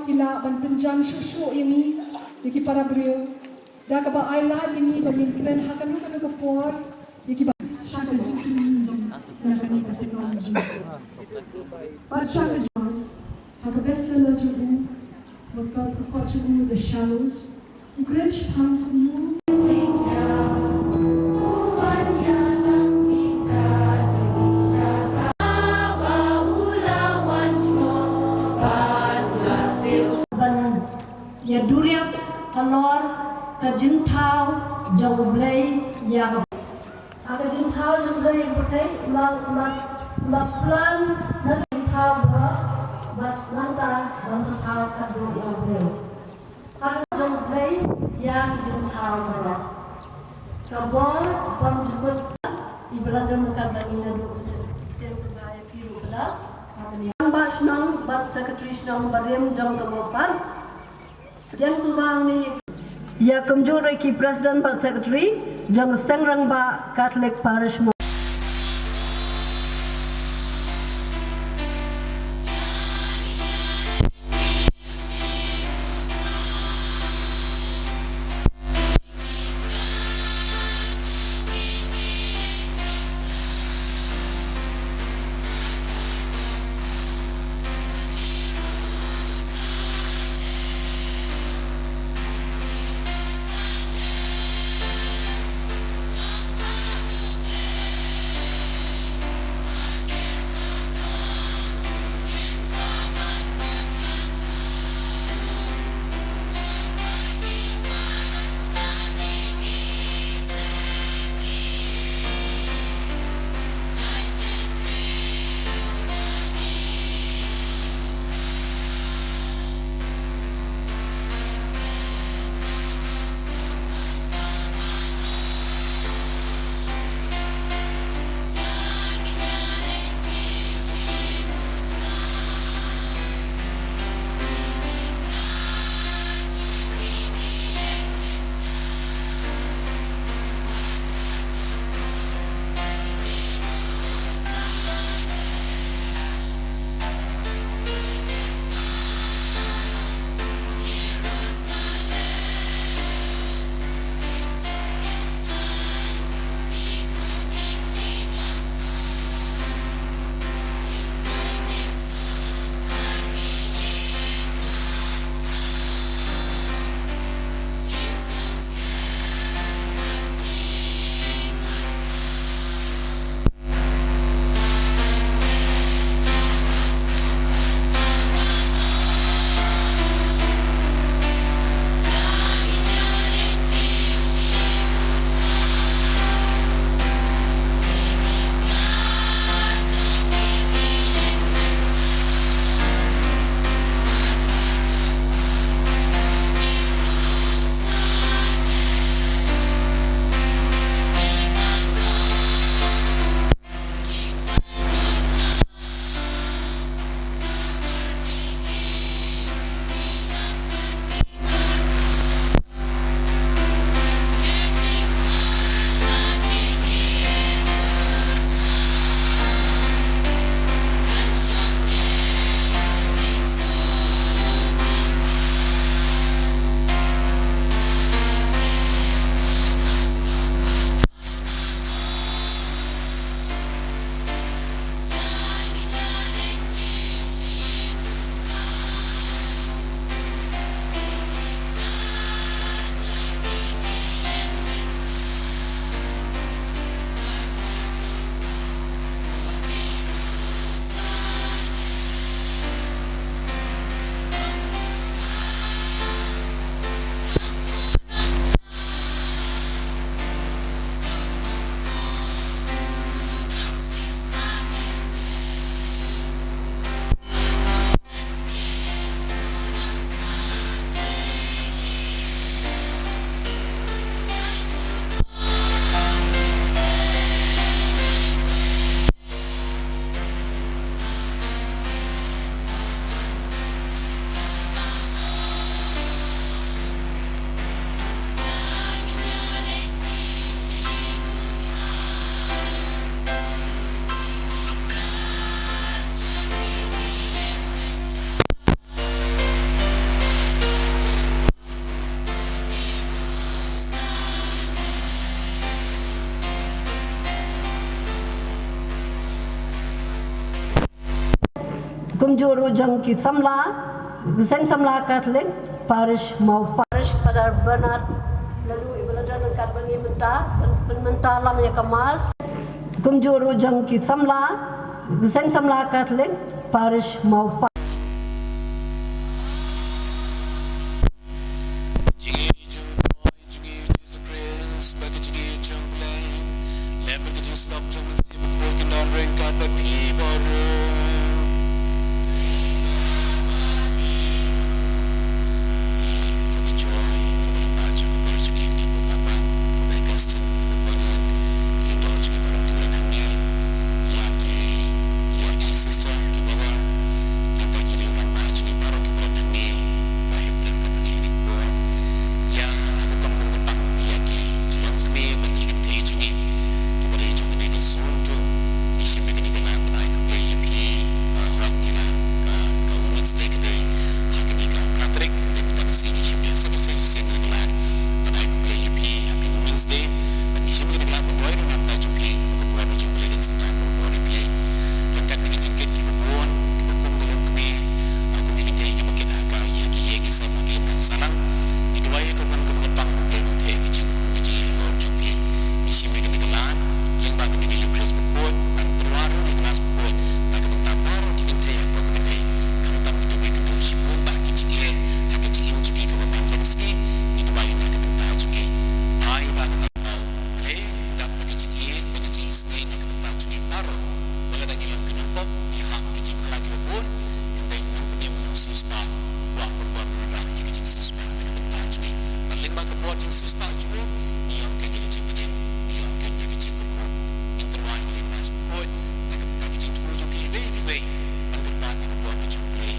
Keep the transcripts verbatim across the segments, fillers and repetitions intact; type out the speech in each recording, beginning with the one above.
Ki lah ban pynjan shuh shuh ïa ngi, ïa ki para briew. Da kaba ai lad ïa ngi ba ngin kren ha kano kano ka por ïa ki ba sha ka jingkylli jong na kane ka technology. Bad sha ka jong ha ka bestseller jong u, wat ka ka jong u The Shallows, u kren shaphang kumno ban ïa duriap halor ka jingthaw jong U Blei ïa ka. Ha ka jingthaw jong U Blei ïa ka pyrthei, u la, u la, u la plan na ka jingthaw baroh, bad nangta ban sa thaw katto katne. Ha ka jong U Blei ïa ka jingthaw baroh. Ka bor bym jukut, i ba la don ryngkat bad ngi naduh ka jingthaw ïa phi ruh ka la. Ha kane, Rangbah Shnong bad Secretary Shnong barim jong ka Mawpar. Ïa kumjuh ruh ki President bad Secretary jong ka Seng Rangbah Catholic Parish Mawpar. Kumjuh ruh jong ki samla, seng samla Catholic Parish Mawphlang. Parish Father Bernard Laloo iba la don ryngkat bad ngi mynta, pyn, pynmynta lam ïa ka Mass. Kumjuh ruh jong ki samla, seng samla Catholic Parish Mawphlang. Jong ngi, jong u Trai jong ngi Jisu Khrist, bad ka jingïeit jong u Blei, lem bad ka jingsngew jong u Mynsiem Bakhuid kin don ryngkat bad phi baroh. Father Joy, Father Elijah, Father Joaquin, Father Augustine, Father Bernard, ki don jong ngi baroh kiba don hangne. Ïa ki, ïa ki sister, ki brother, ïa ki rangbah jong ngi baroh kiba don hangne. Ba ïa u Blei u dap ïa ngi ha kane ka por. Ïa, ha ka kum ka pang ïa ki longkmie bad ki kynthei jong ngi kiba dei jong kane ka zone two. Ngi shim ïa kane ka lad ban ai khublei ïa phi, eh, hooid ngi la ka, ka Women's Day ka dei ha kane ka phra tarik. Dei mynta ka sngi ngi shim ïa sa ka session, session kane ka lad ban ai khublei ïa phi, Happy Women's Day. Bad ngi shim ïa kane ka lad ban roi ruh na ka bynta jong phi, ka por jong u Blei kan sa tap bor bor ïa phi. Ryngkat bad ki jingkit kiba bun, kiba kum ka longkmie, ah, kum ki kynthei kiba kit ha ka, ïa ki ïing ki sem ha ka imlang sahlang. Ngi duwai ha ka kum ka pang u Blei un theh ïa ki jingkyrkhu ki jingeh halor jong phi. Ngi shim ïa kane ka lad lyngba kane ka Eucharist bakhuid, ban tyrwa ruh ïa ka Mass bakhuid na ka bynta baroh ki kynthei hapoh ka pyrthei. Khamtam ki kiba kynduh shibun bah ki jingeh ha ka jingim jong ki kaba man la ka sngi, ngi duwai na ka bynta jong ki. Ai ba kata ka daw Blei u dap da ka jingïeit bad ka jingisynei na ka bynta jong ngi baroh. Wat lada ngi long ki nongpop, ngi hap ki jingkhlaiñ kiba bun, hynrei u nongpynim u nongsiewspah u kwah bor bor ban wanrah ïa ka jingsiewspah na ka bynta jong ngi. Bad lyngba ka bor jingsiewspah jong u, ngi ïoh keiñ ïa ka jingpynim, ngi ïoh keiñ ïa ka jingkyrkhu. Ngin tyrwa ïa ka Mass bakhuid na ka bynta ka jingthmu jong ki iwei pa iwei ban kyrpad ïa ka bor ka jong u Blei.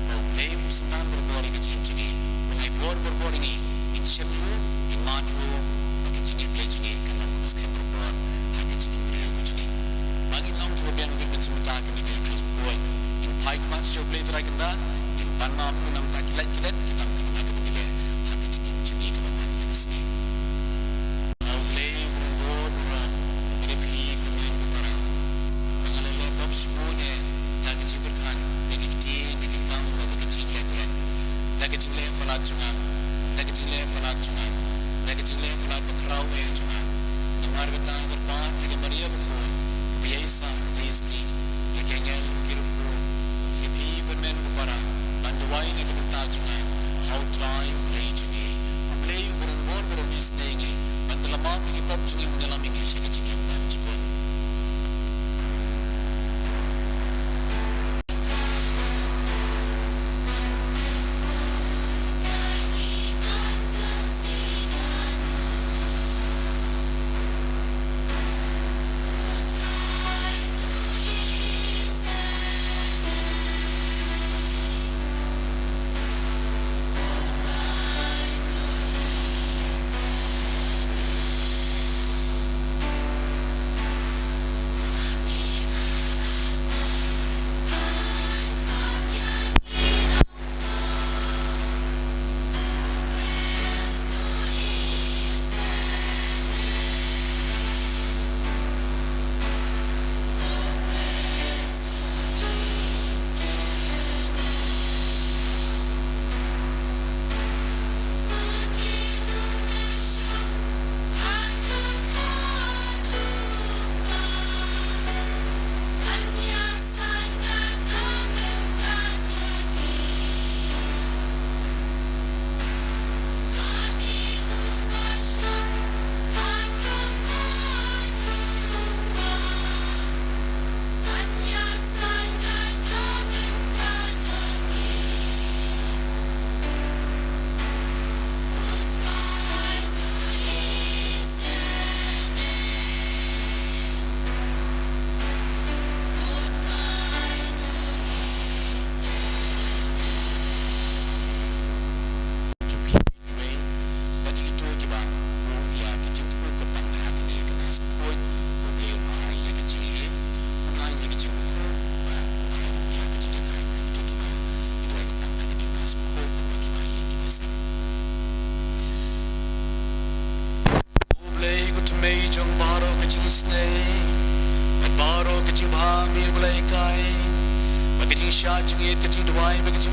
Ba u Blei un sngewbha bor bor ïa ka jingim jong ngi, un ai bor bor bor ïa ngi. Ngin shem ïa u, ngin mad ïa u, ba ka jingïeit Blei jong ngi kan long kaba skhem bor bor ha ka jingim briew ka jong ngi. Ba ngin long kiba biang bad ban sngewthuh ha kane ka Eucharist bakhuid. Ngin phai khmat sha U Blei Trai Kynrad, ngin pan map ïa u na ka bynta ki lait ki let, ki tam ki tnat kiba ngi leh ha ka jingim jong ngi kaba man la ka sngi. A U Blei uba don bor bor, uba dei phi ka hynmen ka para. Ba nga la leh pop shibun eh da ka jingpyrkhat, da ki ktien, da ki kam, da ki jingleh kren. Da ka jingleh palat jong nga, da ka jingleh palat jong nga, da ka jingleh palat bakhraw eh jong nga. Namar kata kyrpad ïa ka Maria bakhuid, ba ïaisah, ba ïaisah ïa ki angel ki riewkhuid, ïa phi ka hynmen ka para, ban duwai na ka bynta jong nga ha U Trai U Blei jong ngi. U Blei uba don bor bor un isynei ïa ngi, ban da la map ïa ki pop jong ngi, un ïalam ïa ngi sha ka jingim bymjukut.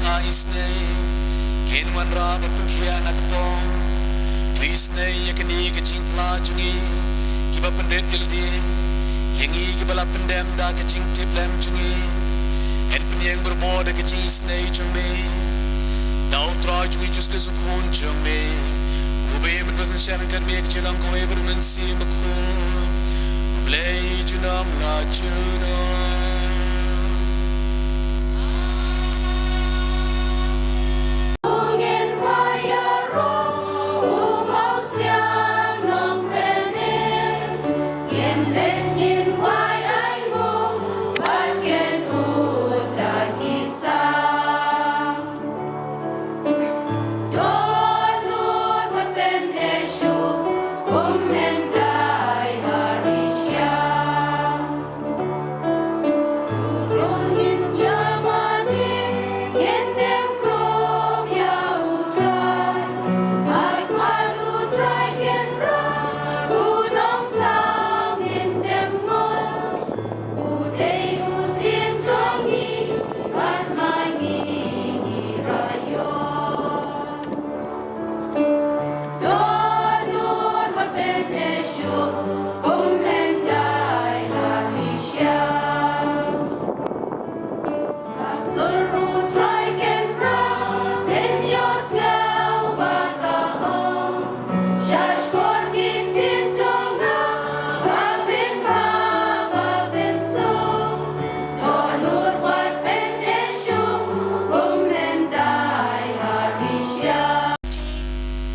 Isynei, kin wanrah bad pynkhiah na ka pong. To isynei ïa kane ka jingphla jong ngi, kiba pynrit ïa lade, ïa ngi kiba la pyndem da ka jingtip lem jong ngi. Yn pynïeng barabor da ka jingisynei jong me. Da U Trai jong ngi Jisu Khrist U Khun jong me, uba im bad ba synshar ryngkat me ha ka jinglong kawei bad U Mynsiem Bakhuid, U Blei junom la junom.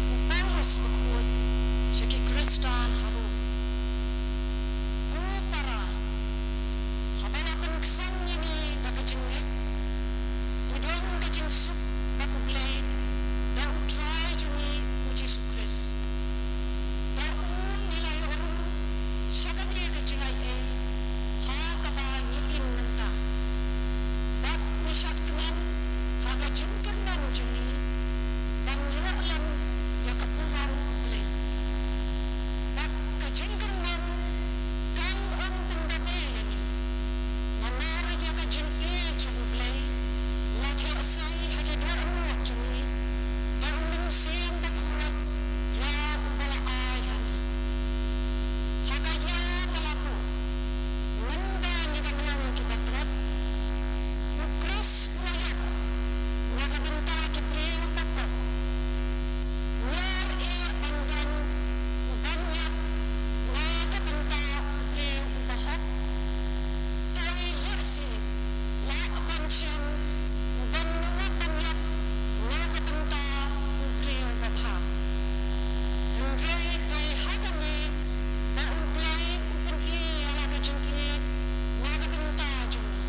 U Paulus bakhuid sha ki Khristan ha Rom. Ko para, haba la pynksan ïa ngi da ka jingngeit, ngi don ka jingsuk bad U Blei da U Trai jong ngi U Jisu Khrist. Bad u ngi la ïoh rung sha kane ka jingaiei ha kaba ngi im mynta. Bad ngi shad kmen ha ka jingkyrmen jong ngi ban ïoh lem ïa ka burom U Blei. Bad ka jingkyrmen kan ym pynbabe ïa ngi. Namar ïa ka jingïeit jong U Blei la theh sei ha ki dohnud jong ngi da U Mynsiem Bakhuid ïa uba la ai ha ngi. Ha ka ïa ba la buh mynba ngi dang long kiba trep, U Khrist u la ïap na ka bynta ki briew ba pop. Ñiar eh ban don u ban ïap na ka bynta u briew uba hok. Te lehse lah ban shem u ban nud ban ïap na ka bynta u briew babha. Hynrei dei ha kane ba U Blei u pyni ïa la ka jingïeit na ka bynta jong ngi,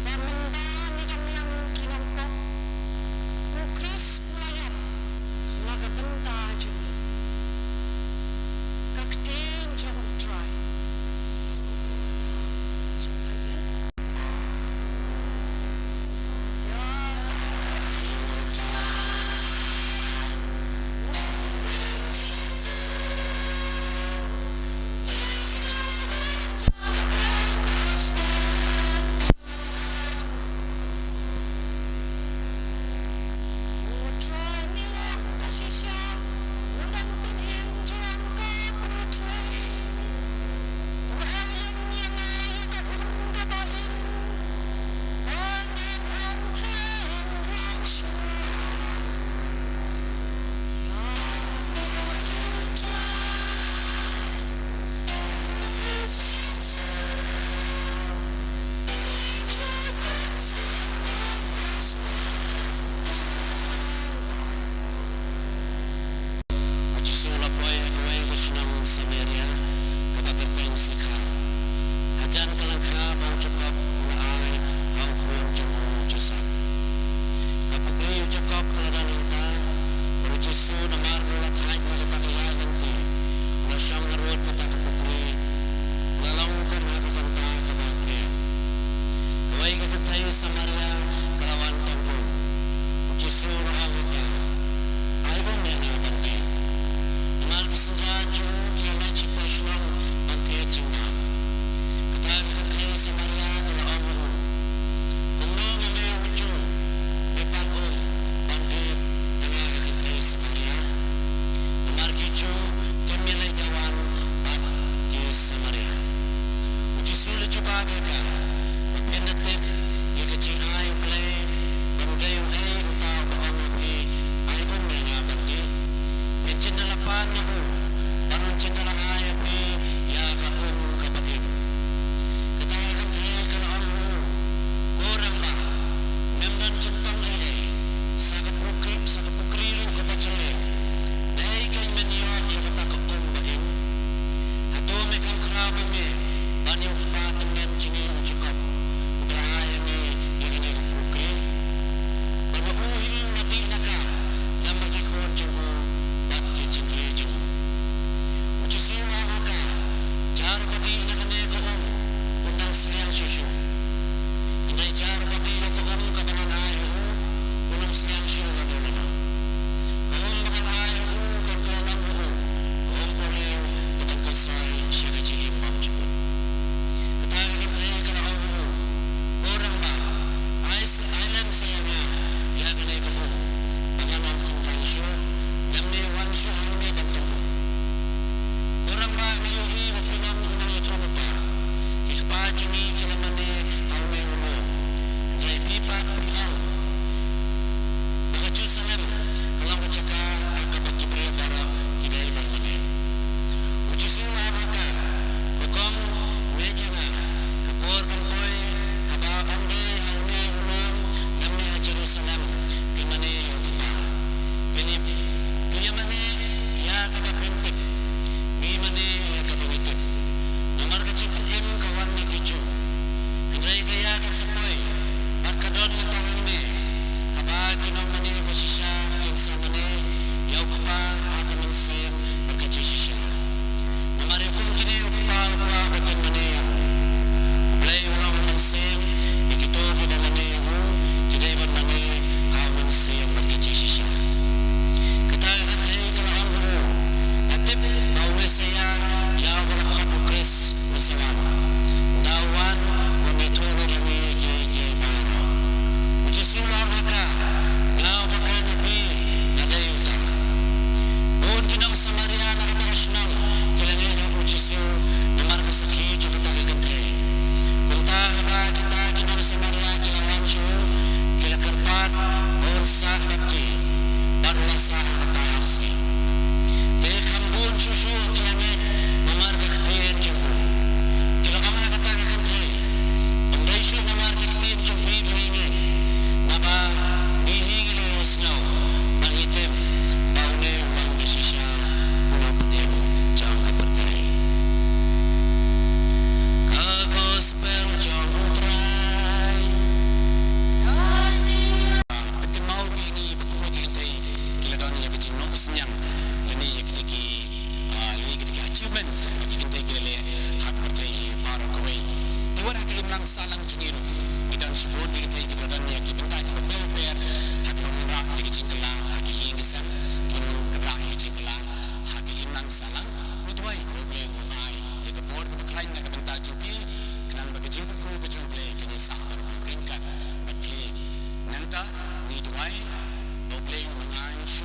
ba mynba ngi dang long ki nongpop, U Khrist u la ïap na ka bynta jong ngi. Ka ktien jong U Trai. U Jisu u la poi ha kawei ka shnong Samaria kaba kyrteng Sikhar, hajan ka lyngkha ba u Jakob u la ai ha u khun jong u Joseph. Ka pukri u Jakob ka la don hangta, bad u Jisu namar ba u la thait na kata ka ïaid lynti, u la shong harud kata ka pukri, u la long kum ha ka kynta kaba khriat. Kawei ka kynthei Samaria ka la wan tang u. U Jisu u la ong ha ka, ai um ïa nga ban die, namar ki synran jong u ki la leit shapoh shnong ban thied jingbam. Kata ka kynthei Samaria ka la ong ha u, kumno ma me u jong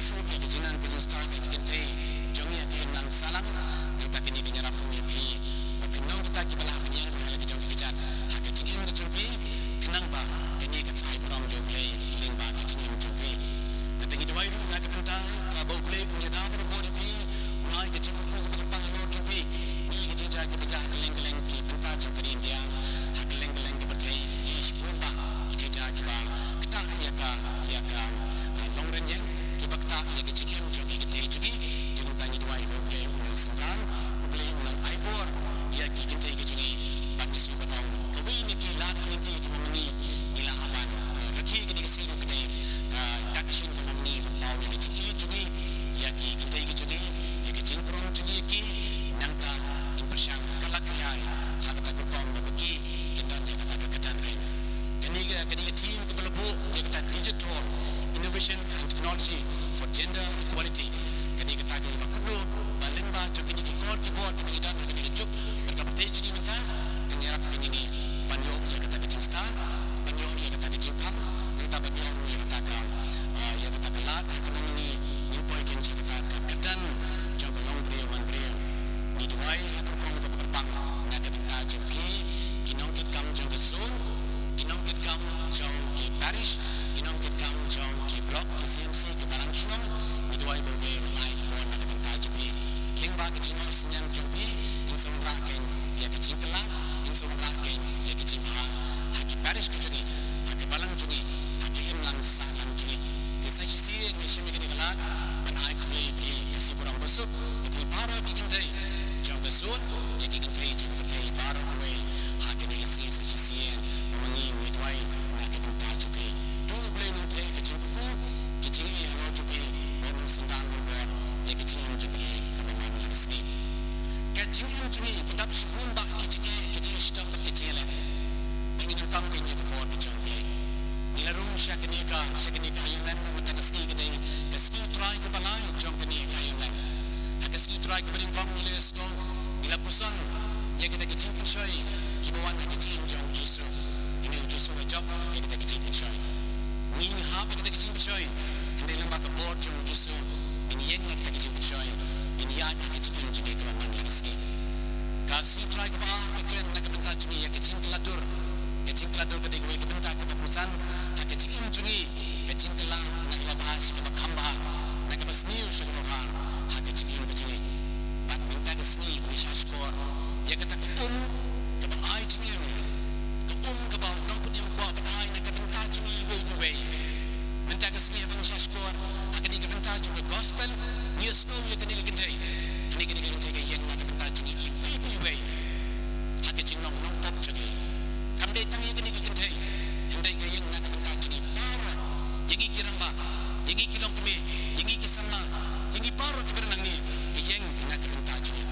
Shu ïa ka jingnang ka jingstad ïa ki kynthei jong ngi ha ka imlang sahlang. Nangta kane kan ïarap ïa phi ba phin long kita kiba lah ban ïeng ha la ka jong ki kjat ha ka jingim ka jong phi, khnang ba kane kan sa ai burom ïa U Blei lyngba ka jingim jong phi. Nangta ngi duwai ruh na ka bynta kaba U Blei un ïada barabor ïa phi, un ai ka jingkyrkhu kaba kyrpang halor jong phi. Ngi ka jingjia kiba jia ha kylleng kylleng ki bynta jong ka ri India, ha kylleng kylleng ki pyrthei, ngi shibun bah ki jingjia kiba ktah ïa ka, ïa ka, ah, longrynieng, kiba ktah ïa ka jingim jong ki kynthei jong ngi. Te nangta ngi duwai ba U Blei un nang synran, U Blei un nang ai bor ïa ki kynthei ki jong ngi. Bad ngi sngewbha ban ong kawei na ki lad ki lynti kiba ma ngi, ngi lah ban, eh, rakhe kane ka sngi ruh kane, eh, da ka shin kaba ma ngi ban paw ïa ka jingïeit jong ngi ïa ki kynthei ki jong ngi, ïa ka jingburom jong ngi ïa ki. Nangta ngin pyrshang ka lad ka ïai ha kata ka rukom ba ma ki kin don ïa kata ka kyrdan kein. Kane ka, kane ka theme kaba la buh ïa kata Digital Innovation and Technology for Gender Equality. Kane kata kaba kuddu ba lyngba jong kine ki kor ki bor kiba ngi don ha kane ka juk bad ka pyrthei jong ngi mynta, kan ïarap ïa ngi ban ïoh ïa kata ka jingstad, ban ïoh ïa kata ka jingpang, nangta ban ïoh ïa kata ka, ah, ïa kata ka lad, ïa kaba ma ngi ngin poi kein sha kata ka kyrdan jong ka long briew man briew. Ngi duwai ha ka rukom kaba kyrpang na ka bynta jong phi ki nongkitkam jong ka zone, ki nongkitkam jong ki parish, ki nongkitkam jong ki block, ki C M C, ki balang shnong. Ngi duwai ba U Blei un ai ka bor na ka bynta jong phi. Lyngba ka jingnoh synñiang jong phi, ngin sa wanrah kein ïa ka jingkylla, ngin sa wanrah kein ïa ka jingbha ha ki parish ki jong ngi, ha ki balang jong ngi, ha ki imlang sahlang jong ngi. Te sa shisien ngi shim ïa kane ka lad ban ai khublei ïa phi, ka sngi burom basuk ïa phi baroh ki kynthei jong ka zone, ïa ki kynthei jong ka pyrthei baroh kawei ha kane ka sngi sa shisien. Ba ma ngi ngi duwai na ka bynta jong phi. To U Blei un pynlong ka jingkyrkhu, ka jingïeit halor jong phi, ba un synran barabor ïa ka jingim jong phi kaba man la ka sngi. Ka jingim jong ngi ka dap shibun bad ka jingeh, ka jingshitom bad ka jingïaleh. Ngi donkam kein ïa ka bor ka jong U Blei. Ngi la rung sha kane ka, sha kane ka Iron Man, mynta ka sngi ka dei ka sngi U Trai kaba lai jong kane ka Iron Man. Ha ka sngi U Trai kaba nyngkong ngi la ïohsngew, ngi la puson ïa kita ki jingpynshoi kiba wan ha ka jingim jong u Jisu. Ïa u Jisu u la jop ïa kita ki jingpynshoi. Ngi hap ïa kita ki jingpynshoi hynrei lyngba ka bor jong u Jisu ngin ïeng na kita ki jingpynshoi, ngin ïaid ha ka jingim jong ngi kaba man la ka sngi. Ka sngi U Trai kaba ar ka kren na ka bynta jong ngi ïa ka jingkylla dur. Ka jingkylla dur ka dei kawei ka bynta kaba kongsan ha ka jingim jong ngi. Ka jingkylla na kaba bha sha kaba kham bha, na kaba sniew sha kaba bha ha ka jingim ka jong ngi. Bad mynta ka sngi ngi shahshkor ïa kata ka um kaba ai jingim, ka um kaba u nongpynim u kwah ban ai na ka bynta jong ngi iwei pa iwei. Mynta ka sngi haba ngi shahshkor ha kane ka bynta jong ka gospel, ngi ïohsngew ïa kane ka kynthei. Kane, kane ka kynthei ka ïeng na ka bynta jong ngi iwei pa iwei ha ka jinglong nongpop jong ngi. Kam dei tang ïa kane ka kynthei, hynrei ka ïeng na ka bynta jong ngi baroh, ïa ngi ki rangbah, ïa ngi ki longkmie, ïa ngi ki samla, ïa ngi baroh kiba don hangne, ka ïeng na ka bynta jong ngi.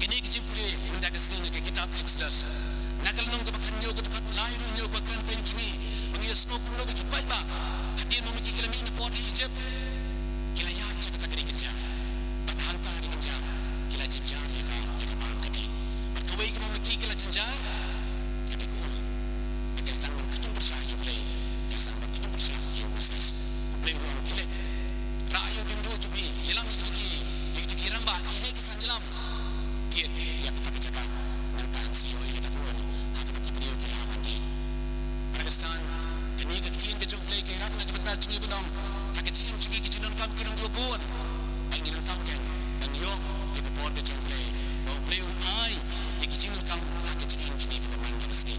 Kine ki jingpule mynta ka sngi na ka kitab Exodus, na ka lynnong kaba khathynñiew, ka dkhot lai ruh hynñiew, kaba kren beiñ jong ngi ba ngi ïohsngew kumno ba ki paidbah, hadien ba ma ki ki la mih na pdeng Ijipt, ki la ïaid sha kata ka ri kynja. Bad hangta ha ri kynja ki la jynjar ïa ka, ïa ka bam ka dih. Bad kawei kaba ma ki ki la jynjar ka dei ka um. Bad ki la sdang ban kyntu pyrshah ïa U Blei, ki la sdang ban kyntu pyrshah ïa u Moses. U Blei u ong, khie leit, rah ïa u diengduh jong phi, ïalam ïa kito ki, ïa kito ki rangbah, ki heh ki san, ïalam. Tied ïa kata ka jaka, nangta ngan sa ïoh ïa kata ka um ha kaba ki briew ki lah ban dih. Para Khristan, kane ka ktien ka jong U Blei ka ïarap na ka bynta jong ngi ban ong ha ka jingim jong ngi ki jingdonkam ki long kiba bun. Ba ngi donkam kein ban ïoh ïa ka bor ka jong U Blei, ba U Blei un ai ïa ki jingdonkam ha ka jingim jong ngi kaba man la ka sngi.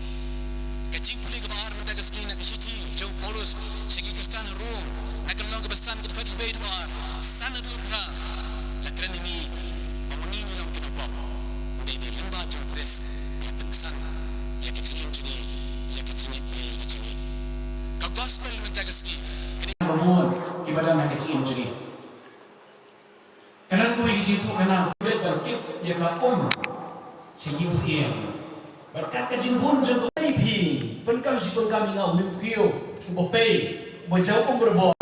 Ka jingpule kaba ar mynta ka sngi na ka shithi jong u Paulus sha ki Khristan ha Rom, na ka lynnong kaba san, ka dkhot kaba wei haduh ar, san haduh phra, la kren ïa ngi ba ma ngi ngi long ki nongpop. Hynrei dei lyngba jong u Khrist la pynksan ïa ka jingim jong ngi, ïa ka jingïeit Blei ka jong ngi. Ka gospel mynta ka sngi, kane ka bun kiba don ha ka jingim jong ngi. Ka don kawei ka jingthoh khana, bad ban kit ïa ka um sha ïing sha ïing. Bad kat ka jingbun jong ka, phi pyndonkam shi pyndonkam ïa nga, u Mynsiem Bakhuid uba pei, uba jaw um barabor.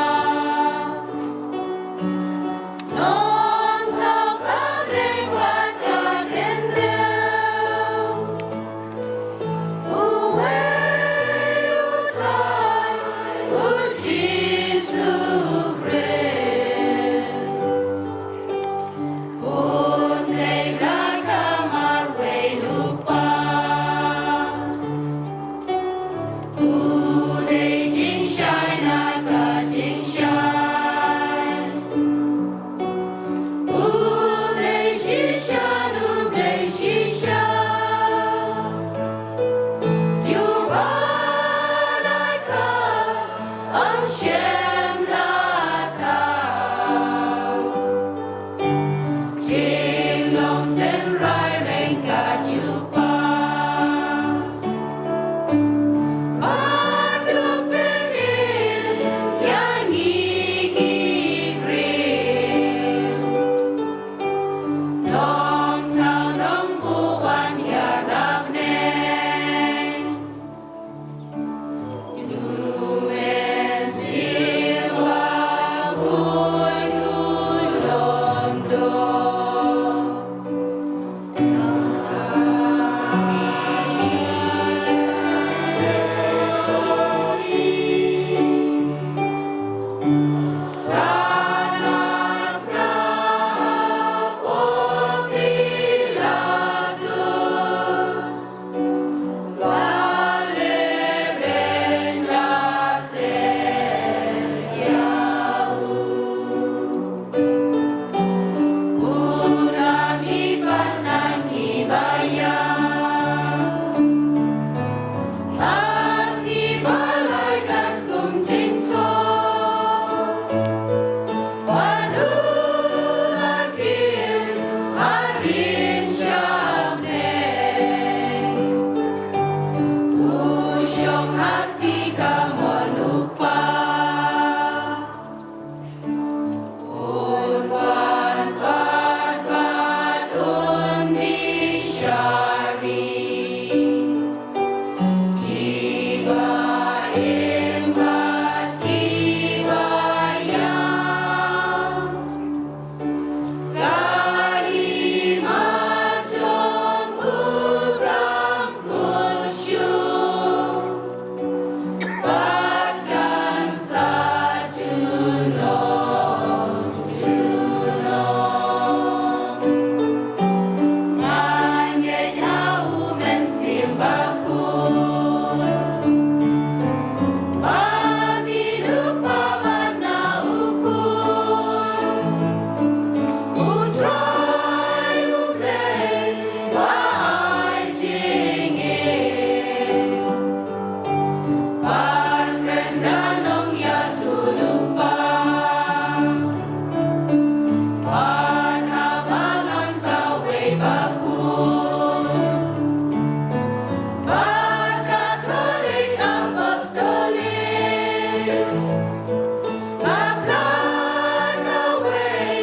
Nga pynlait kawei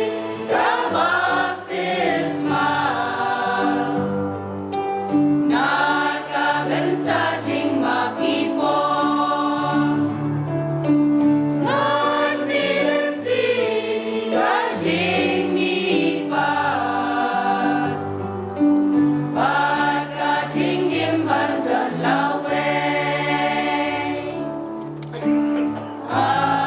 ka baptisma na ka bynta jingmap ïa pop. Nga kyrpad ïa ka jingmihpat bad ka jingim ban don lawei. Amen.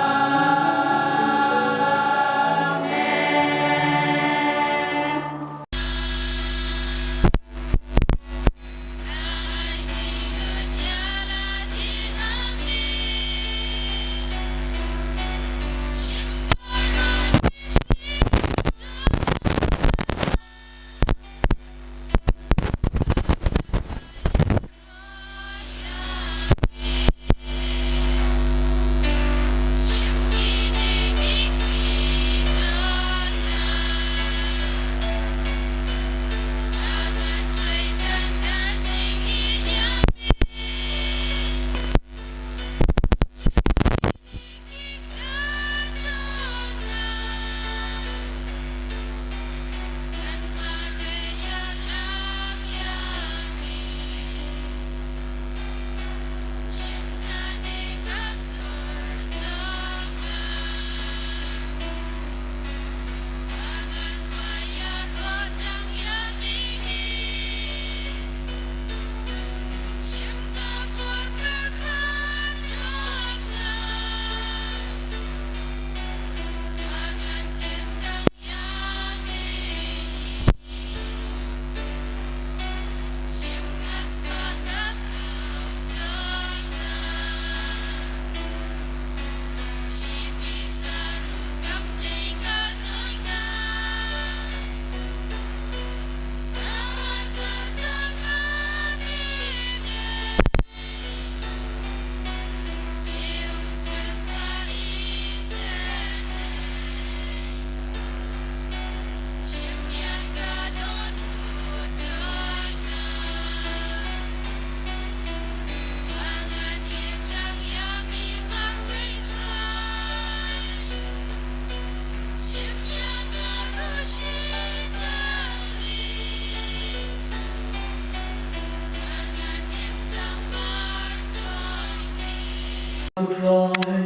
Trai,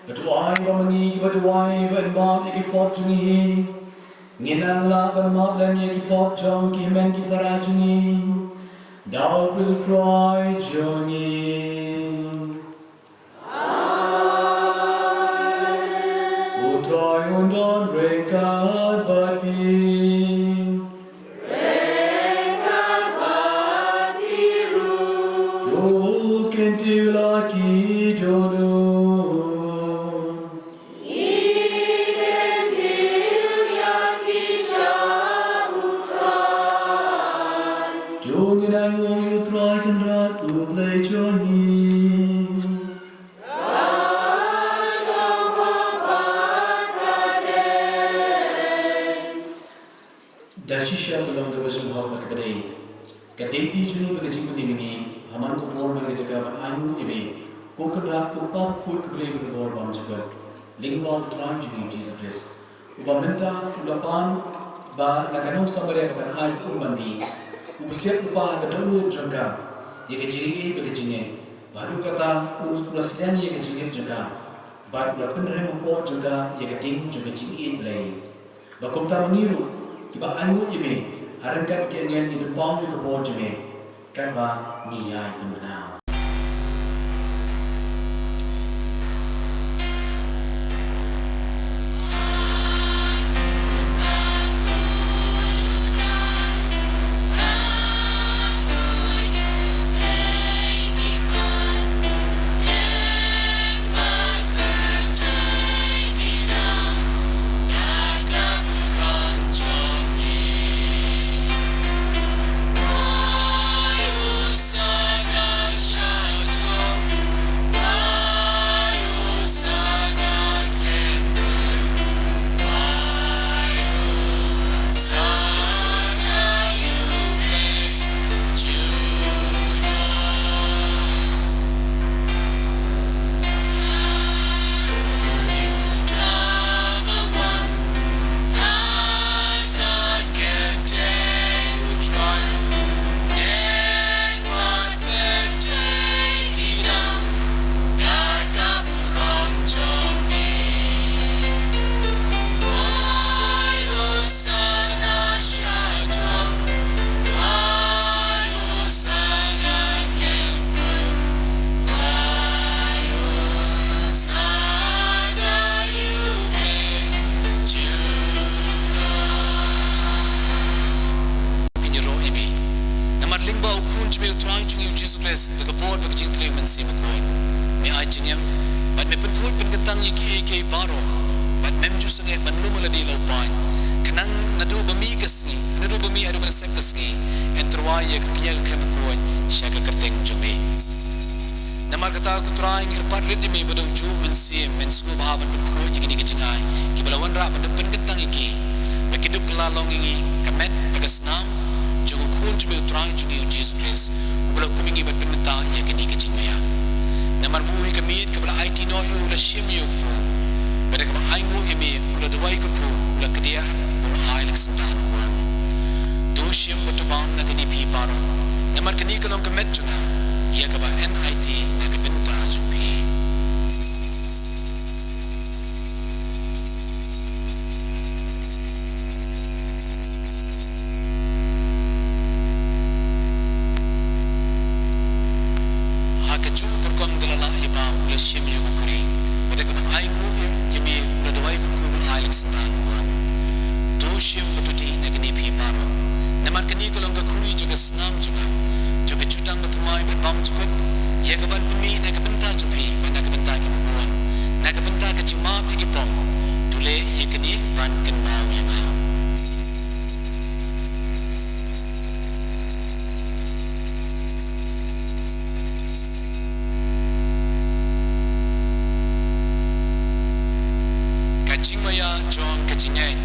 nga duwai ba ma ngi kiba duwai ban map ïa ki pop jong ngi. Ngin nang lah ban map lem ïa ki pop jong ki hynmen ki para jong ngi. Da u Khrist u Trai jong ngi. U Trai un don ryngkat bad phi. To kyntiew la ki dohnud. To ngin ainguh ïa u Trai Kynrad u Blei jong ngi. Da shisha ka long kaba sngewbha bad kaba dei ka duty jong ngi bad ka jingpynim ïa ngi ha man ka por man ka jaka ban ainguh ïa me, ko Kynrad, ko Kpa bakhuid, ko Blei ba don bor bymjukut, lyngba u Trai jong ngi u Jisu Khrist, uba mynta u la pan ba na ka nong Samaria ba kan ai un ban die. U Pasiat u pan ha ka dohnud jong ka ïa ka jingïeit bad ka jingngeit, bad haduh katta u la sliang ïa ka jingngeit jong ka, bad u la pynrem hapoh jong ka ïa ka ding jong ka jingïeit Blei. Ba kumta ma ngi ruh kiba ainguh ïa me, ha ryngkat ki angel ngi pynpaw ïa ka bor jong me, katba ngi ïai pynbna. baroh, bad mem ju sangeh ban lum ïa lade la u pain. Khnang naduh ba mih ka sngi, naduh ba mih haduh ban sep ka sngi, yn tyrwa ïa ka kñia ka khlem bakhuid sha ka kyrteng jong me. Namar kata ko Trai ngi kyrpad rit ïa me ba dukjuh mynsiem men sngewbha ban pynkhuid ïa kine ki jingai kiba la wanrah ban da pynkyntang ïa ki, ba kin da kylla long ïa ngi ka met bad ka snam jong u Khun jong me u Trai jong ngi u Jisu Khrist, uba la hukum ïa ngi ban pynmynta ïa kine ki jingmaïa. Namar ma u hi ka miet kaba la aiti noh ïa u la shim ïa u kpu, bad da kaba ainguh ïa me u la duwai kyrkhu, u la kdiah, u la ai la ka synran u wan. To shim bad to bam na kine phi baroh, namar kane ka long ka met jong nga, ïa kaba yn aiti na ka bynta jong phi. Ha kajuh ka rukom da la lah ïa ba u la shim ïa u khuri, bad da kaba ainguh ïa me u la duwai kyrkhu, u la ai la ka synran u wan. To shim bad to dih na kine phi baroh, namar kane ka long ka khuri jong ka snam jong nga, jong ka jutang bathymmai bad bymjukut, ïa kaban pynmih na ka bynta jong phi bad na ka bynta kiba bun, na ka bynta ka jingmap ïa ki pop. To leh ïa kane ban kynmaw ïa nga. Ka jingmaïa jong ka jingngeit.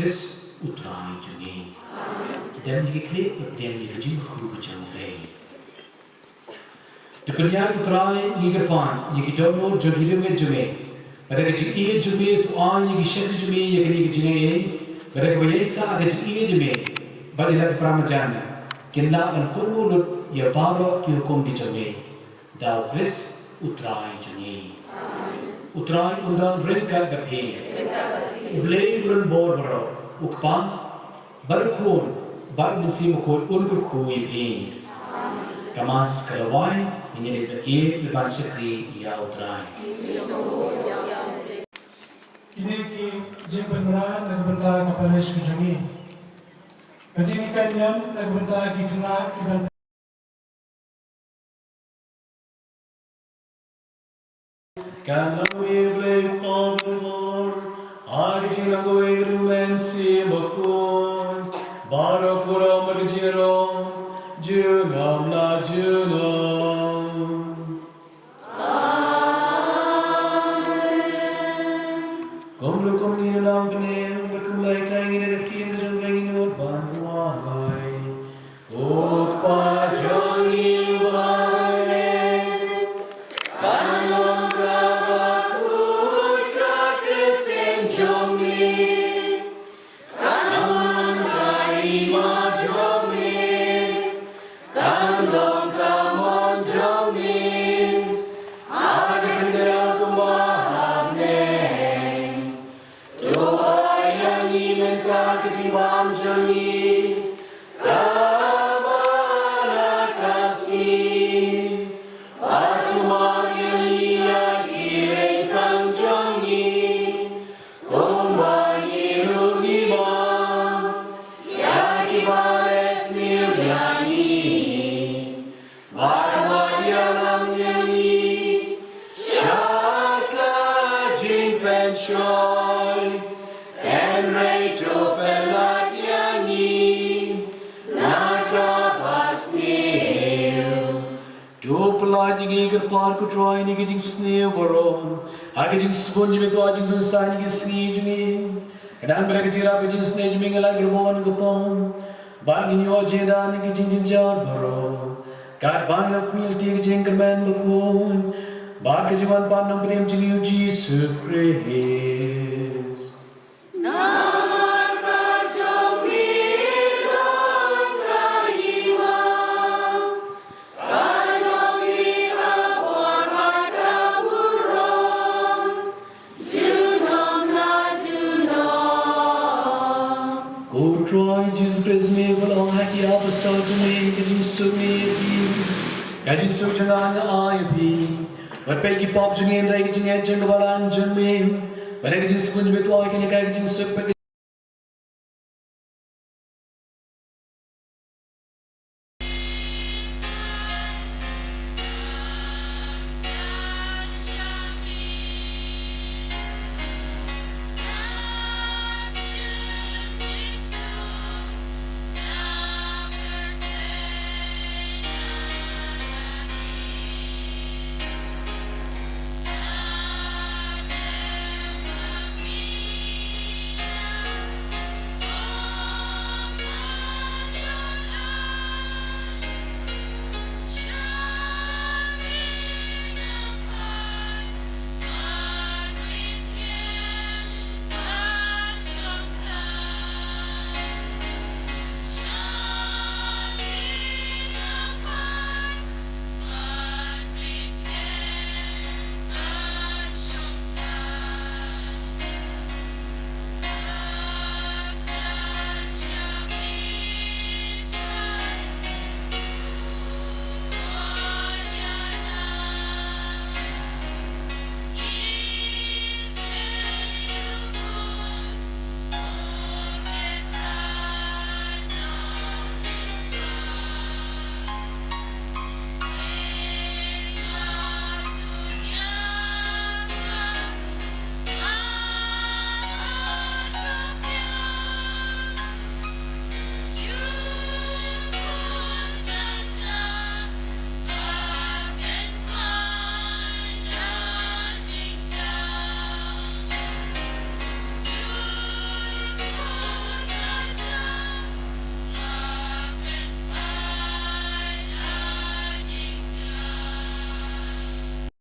Khrist u Trai jong ngi. Dem ïa ki khlieh, dem ïa ka jingkyrkhu ka jong U Blei. To kynjah U Trai, ngi kyrpad ïa ki dohnud jong ki riewngeit jong me. Bad da ka jingïeit jong me to ai ïa ki shakri jong me ïa kane ka jingaiei. Bad da kaba ïaisah ka jingïeit jong me bad ïa la ki para marjan, kin lah ban kohnguh lut ïa baroh ki hukum ki jong me. Da U Khrist u Trai jong ngi. U Trai un don ryngkat bad phi. U Blei u donbor baroh, u Kpa bad u Khun bad u Mynsiem Bakhuid un kyrkhu ïa phi. Ka Mass ka la wai, ngin ïa leit bad ïeit ban shakri ïa U Trai. Kine ki jingpynbna na ka bynta ka parish ka jong ngi. Ka jinghikai niam na ka bynta ki khynnah ki ban Kan long ïa U Blei u Kpa uba donbor, ha ka jingïaleh u Mynsiem Bakhuid, baroh baroh bad ka jingïaroh, junom la junom. Amen. Kumno kumno ngi nang byneng bad kumno la hikai ngi da ka ktien ka jong U Blei ngin ïoh ban wai. Ko Kpa jong ngi uba ha bneng, kan long kaba khuid ka kyrteng jong me. Kan wan ka hima jong me. Kan long ka mon jong me ha ka khyndew kumba ha bneng. To ai ïa ngi mynta ka jingbam jong ngi kaba la ka sngi. Bad to map ïa ngi ïa ki ryngkang jong ngi, kumba ngi ruh ngi map ïa kiba leh sniew ïa ngi. Bad wat ïalam ïa ngi sha ka jingpynshoi, hynrei to pynlait ïa ngi na kaba sniew. To pynlait ïa ngi kyrpad ko Trai na ka jingsniew baroh, ha ka jingsbun jong me to ai jingsngewsih ïa ki sngi jong ngi. Khnang ba da ka jingïarap ka jingsneng jong me ngin lait kyrpad ïa ka pop, bad ngin ïoh jingïada na ki jingjynjar baroh. Katba ngi la pynlong ïa ka jingkyrmen bakhuid bad ka jingwan pat nongpynim jong ngi U Jisu Khrist. Namar ka jong me don ka hima, ka jong me ka bor bad ka burom, junom la junom. Ko Trai Jisu Khrist, me ba la ong ha ki apostol jong me, ka jingsuk me ïa phi, ka jingsuk jong nga nga ai ïa phi. Wat peit ki pop jong ngi hynrei ka jingngeit jong ka balang jong me. Bad da ka jingsbun jong me to ai kane ka jingsuk.